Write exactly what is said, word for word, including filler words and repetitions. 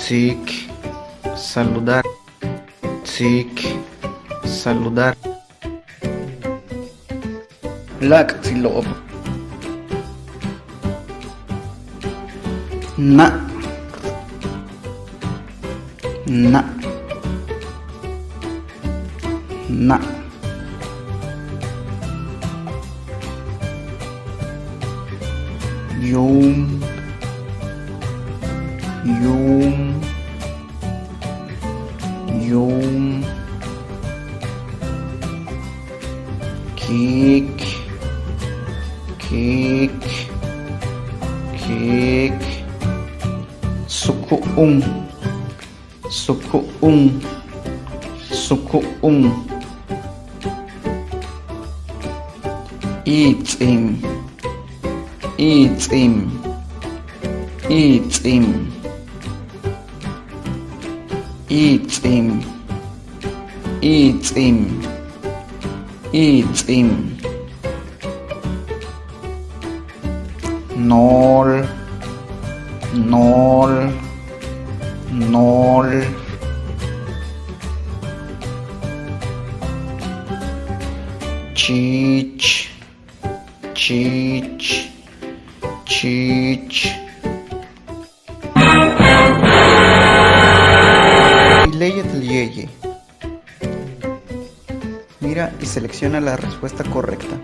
Tsiik, saludar. Tsiik, saludar. Láak'tsil lo'ob. Na'. Na'. Na'. Yuum. Yuum. Yuum. Kiik. Kiik. Kiik. Suku'un. Suku'un. Suku'un. Iits'im. Iits'im. Iits'im. Iits'im. Iits'im. Iits'im. Nool. Nool. Nool. Chiich. Chiich. Chiich. Léeye'el yéeye'. Mira y selecciona la respuesta correcta.